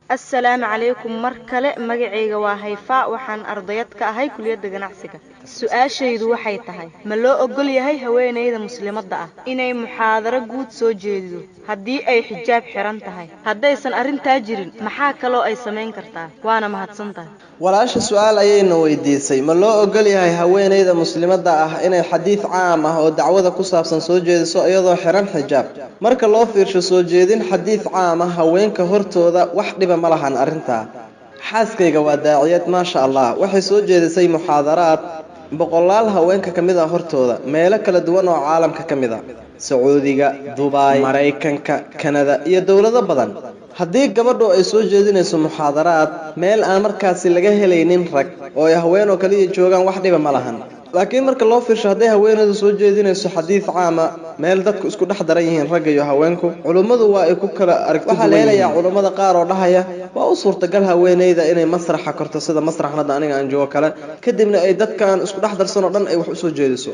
Assalaamu calaykum. Mar kale, magacayga waa Hayfaa, waxaan ardayad ka ahay kuliyadda ganacsiga. Su-aashaydu waxay tahay: ma loo ogol yahay haweenayda muslimadda ah inay muxaadaro guud soo jeedido haddii ay xijaab xiran tahay? Haddaysan arrintaa jirin, maxaa kaloo ay samayn kartaa? Waana mahadsan tahay. Walaasha su-aal ayayna weydiisay: ma loo ogol yahay haweenayda muslimadda ah inay xadiid caam ah oo dacwada ku saabsan soo jeediso iyadoo xiran xijaab? Marka loo fiirsho soo jeedin xadiid caam ah haweenka hortooda, wax dhiba ma lahan arrintaa. Xaaskayga waa daaciyad, maasha Allah. Waxay soo jeedisay muxaadaraad boqolaal haweenka ka mid ah hortooda, meelo kala duwan oo caalamka ka mid a: Sacuudiga, Dubaay, Maraykanka, Kanada iyo dowlado badan. Haddii gabadhu ay soo jeedinayso muxaadaraad meel aan markaasi laga helaynin rag oo ay haween oo kaliya joogaan, wax dhiba ma lahan. Laakiin marka loo fiirsho hadday haweeneydu soo jeedinayso xadiid caama meel dadku isku dhex daran yihiin, ragga iyo haweenku, culummadu waa ay ku kala aragti. Waxaa la helayaa culummada qaar oo dhahaya waa u suurtagal haweeneyda inay masraxa korto, sida masraxan hadda aniga aan joogo kale, kadibna ay dadkan isku dhex darsan oo dhan ay wax usoo jeediso.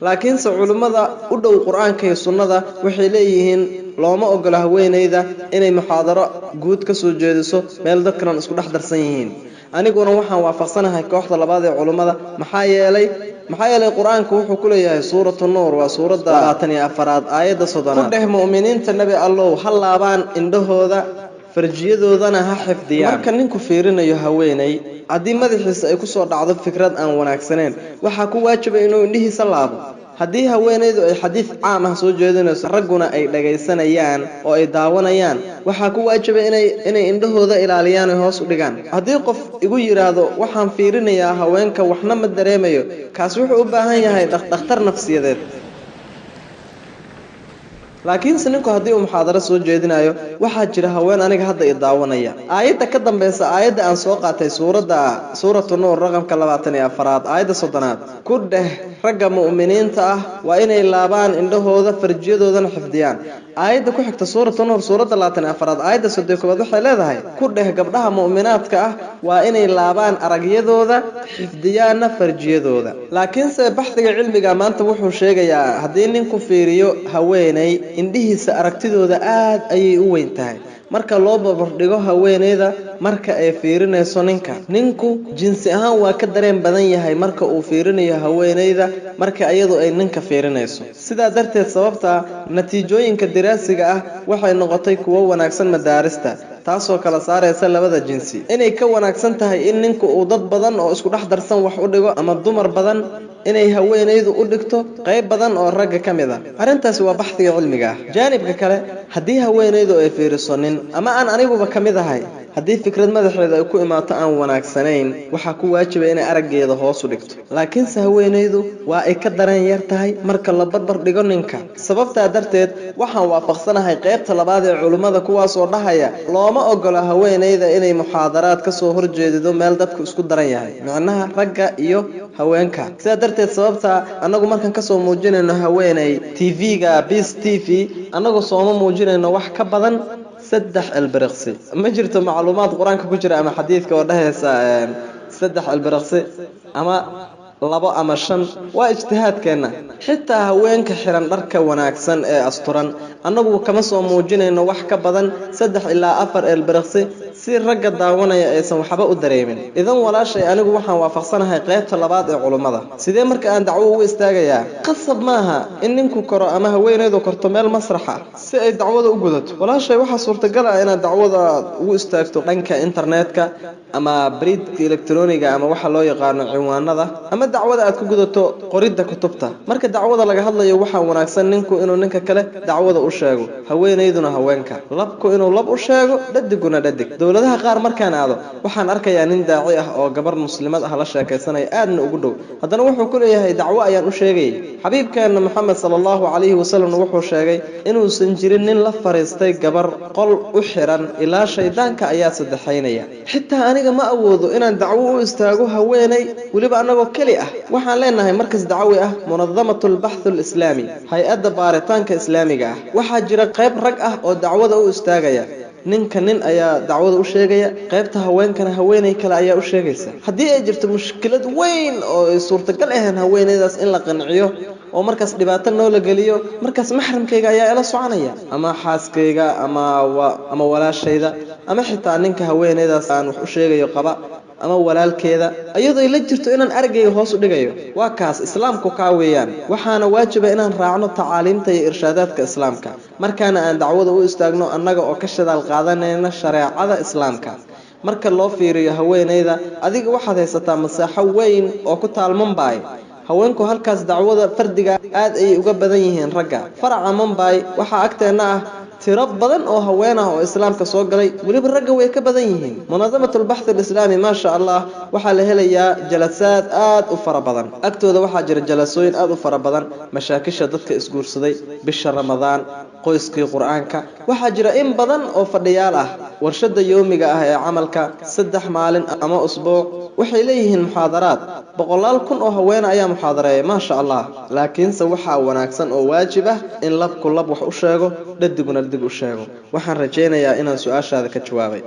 Laakiinse culummada u dhow Qur-aanka iyo sunnada waxay leeyihiin looma ogola haweeneyda inay muxaadaro guud ka soo jeediso meel dadkan isku dhex darsan yihiin. Aniguna waxaan waafaqsanahay kooxda labaad ee culummada. Maxaa yeelay Qur-aanku wuxuu ku leeyahay Suuratu Nuur, waa suuradda 24aad, aayadda 30aad: "Ku dheh mu'miniinta, Nebi Allow, ha laabaan indhahooda, farjiyadoodana ha xifdiyaan." Marka ninku fiirinayo haweeney, haddii madaxiisa ay kusoo dhacdo fikrad aan wanaagsaneyn, waxaa ku waajiba inuu indhihiisa laabo. Haddii haweenaydu ay xadiid caam ah soo jeedinayso, ragguna ay dhagaysanayaan oo ay daawanayaan, waxaa ku waajiba inay indhahooda ilaaliyaan oy hoos u dhigaan. Haddii qof igu yidhaahdo waxaan fiirinayaa haweenka, waxna ma dareemayo, kaasi wuxuu u baahan yahay dhakhtar nafsiyadeed. Laakiinse ninku haddii uu muxaadaro soo jeedinayo, waxaa jira haween aniga hadda i daawanaya. Aayadda ka dambaysa aayadda aan soo qaatay, suuradda Suuratu Nuur, raqamka 24aad, aayadda 30aad: "Ku dheh ragga mu'miniinta ah waa inay laabaan indhahooda, farjiyadoodana xifdiyaan." Aayadda ku xigta Suuratu Nuur, suuradda 24aad, aayadda 31aad waxay leedahay: "Ku dheh gabdhaha mu'minaadka ah waa inay laabaan aragyadooda, xifdiyaanna farjiyadooda." Laakiinse baxdiga cilmiga maanta wuxuu sheegayaa haddii ninku fiiriyo haweeney, indhihiisa aragtidooda aad ayay u weyn tahay marka loo barbardhigo haweeneyda marka ay fiirinayso ninka. Ninku jinsi ahaan waa ka dareen badan yahay marka uu fiirinayo haweeneyda marka iyadu ay ninka fiirinayso. Sidaa darteed sababta natiijooyinka diraasiga ah waxay noqotay kuwo wanaagsan madaarista, taasoo kala saaraysa labada jinsi, inay ka wanaagsan tahay in ninku uu dad badan oo isku dhex darsan wax u dhigo ama dumar badan inay haweenaydu u dhigto qayb badan oo ragga ka mid a. Arrintaasi waa baxdiga cilmiga ah. Jaanibka kale, haddii haweenaydu ay fiiriso nin ama aan aniguba ka mid ahay, haddii fikrad madaxeeda ay ku imaato aan wanaagsanayn, waxaa ku waajiba inay araggeeda hoos u dhigto. Laakiinse haweenaydu waa ay ka dareen yar tahay marka la barbar dhigo ninka. Sababtaa darteed waxaan waafaqsanahay qaybta labaad ee culummada, kuwaasoo dhahaya looma ogola haweenayda inay muxaadaraad kasoo horjeedido meel dadku isku daran yahay, micnaha ragga iyo haweenka. Sidaa darteed sababta annagu markaan kasoo muujinayno haweeney TV-ga Peace TV, annagu sooma muujinayno wax ka badan 3 elbiriqsi. Ma jirto macluumaad Qur-aanka ku jira ama xadiidka oo dhahaysa 3 elbiriqsi ama 2 ama 5. Waa ijtihaadkeenna. Xitaa haweenka xiran dharka wanaagsan ee asturan, annagu kama soo muujinayno wax ka badan 3 ilaa 4 elbiriqsi, si ragga daawanaya aysan waxba u dareemin. Idan walaashay, anigu waxaan waafaqsanahay qaybta labaad ee culummada. Sidee marka aan dacwo ugu istaagayaa? Qasab maaha in ninku koro ama haweenaydu korto meel masraxa si ay dacwada u gudato. Walaashay, waxaa suurtagal ah inaad dacwada ugu istaagto dhanka internetka ama bariidka electroniga ama waxa loo yaqaano cinwaanada, ama dacwada aad ku gudato qoridda kutubta. Marka dacwada laga hadlayo, waxaa wanaagsan ninku inuu ninka kale dacwada u sheego, haweenayduna haweenka, labku inuu lab u sheego, dhadiguna dhadig. Dowladaha qaar markaan aado waxaan arkayaa nin daaci ah oo gabar muslimad ah la sheekaysanaya, aadna ugu dhow, haddana wuxuu ku leeyahay dacwo ayaan u sheegayay. Xabiibkeenna Moxamed sala allahu calayhi wasalamna wuxuu sheegay inuusan jirin nin la fariistay gabar qol u xiran ilaa shaydaanka ayaa saddexaynaya. Xitaa aniga ma awoodo inaan dacwo u istaago haweenay, weliba annagoo keli ah. Waxaan leenahay markas dacwi ah, Munadamatu Albaxthu Alislaami, hay-adda baaritaanka islaamiga ah. Waxaa jira qayb rag ah oo dacwada u istaagaya, ninka nin ayaa dacwada u sheegaya, qaybta haweenkana haweeney kale ayaa u sheegaysa. Haddii ay jirto mushkilad weyn oo ay suurtagal ahayn haweeneydaas in la qanciyo oo markaas dhibaato noola geliyo, markaas maxramkayga ayaa ila soconaya, ama xaaskayga, ama walaashayda, ama xitaa ninka haweeneydaas aan wax u sheegayo qaba, ama walaalkeeda, iyadoo ay la jirto inaan araggayga hoos u dhigayo. Waa kaas islaamku kaa weeyaan. Waxaana waajiba inaan raacno tacaaliimta iyo irshaadaadka islaamka, markaana aan dacwada u istaagno annaga oo ka shidaal qaadanayna shareecada islaamka. Marka loo fiiriyo haweeneyda, adiga waxaad haysataa masaaxo weyn oo ku taal Mumbai. Haweenku halkaas dacwada fardiga aad ayay uga badan yihiin ragga. Faraca Mumbai waxaa agteenna ah tiro badan oo haween ah oo islaamka soo galay, weliba ragga way ka badan yihiin. Munadamatulbaxth Alislaami, maasha Allah, waxaa la helayaa jalasaad aad u fara badan. Agtooda waxaa jira jalasooyin aad u fara badan, mashaakisha dadka isguursaday, bisha Ramadaan, qoyskii Qur-aanka. Waxaa jira in badan oo fadhiyaal ah. Warshada yoomiga ah ee camalka 3 maalin ama usbuuc waxay leeyihiin muxaadaraad. Boqolaal kun oo haweene ayaa muxaadareeya, maasha Allah. Laakiinse waxaa wanaagsan oo waajib ah in labku lab wax u sheego, dhadiguna dhadig u sheego. Waxaan rajaynayaa inaan su-aashaada ka jawaabay.